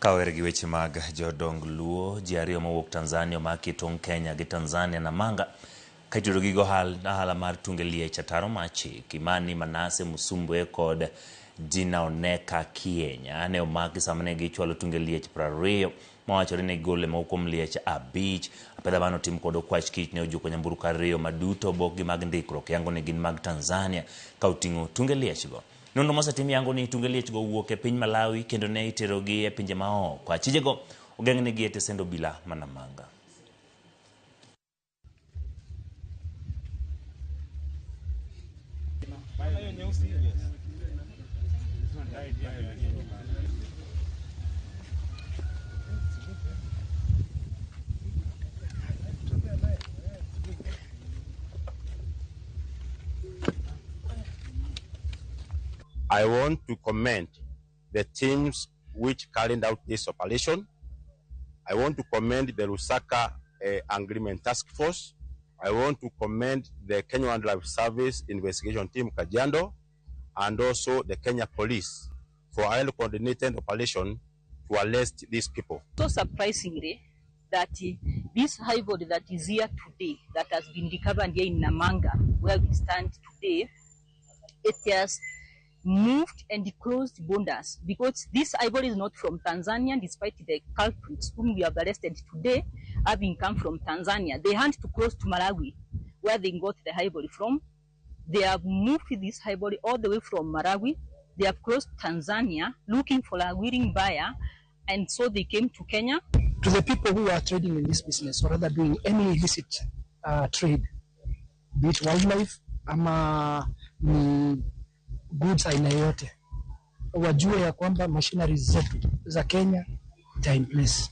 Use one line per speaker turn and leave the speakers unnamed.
Kawer gi weche mag jodong Luo, ji ariyo mowuok Tanzania omaki e tong' Kenya gi Tanzania Namanga ka itudogi gi ohala mar tunge liech ataro mar chik. Imani Manase Musumbwe kod Dinaoneka Kienya ne omaki sama ne gichwalo tunge liech 20 mawachore ni gigolo e moko kuom liech 5. Apedha mane otim kod okwach kich ne ojuko nyamburko ariyo ma duto obokgi mag ndikruok yango ni gin mag Tanzania ka oting'o tunge liechgo. Nonro mosetim yango ni tunge liechgo owuok e piny Malawi kendo ne iterogi e pinje maoko. Achijego ogeng'negi e tesend obila ma Namanga.
I want to commend the teams which carried out this operation. I want to commend the Lusaka Agreement Task Force. I want to commend the Kenya Wildlife Service Investigation Team Kajiado, and also the Kenya Police for a well coordinated operation to arrest these people.
So surprisingly, that this ivory that is here today, that has been recovered here in Namanga, where we stand today, it has moved and closed borders, because this ivory is not from Tanzania, despite the culprits whom we have arrested today having come from Tanzania. They had to cross to Malawi, where they got the ivory from. They have moved this ivory all the way from Malawi. They have crossed Tanzania looking for a willing buyer, and so they came to Kenya.
To the people who are trading in this business, or rather doing any illicit trade, be it wildlife ama ni goods aina yoyote, wajue ya kwamba machineries zetu za Kenya they are in place.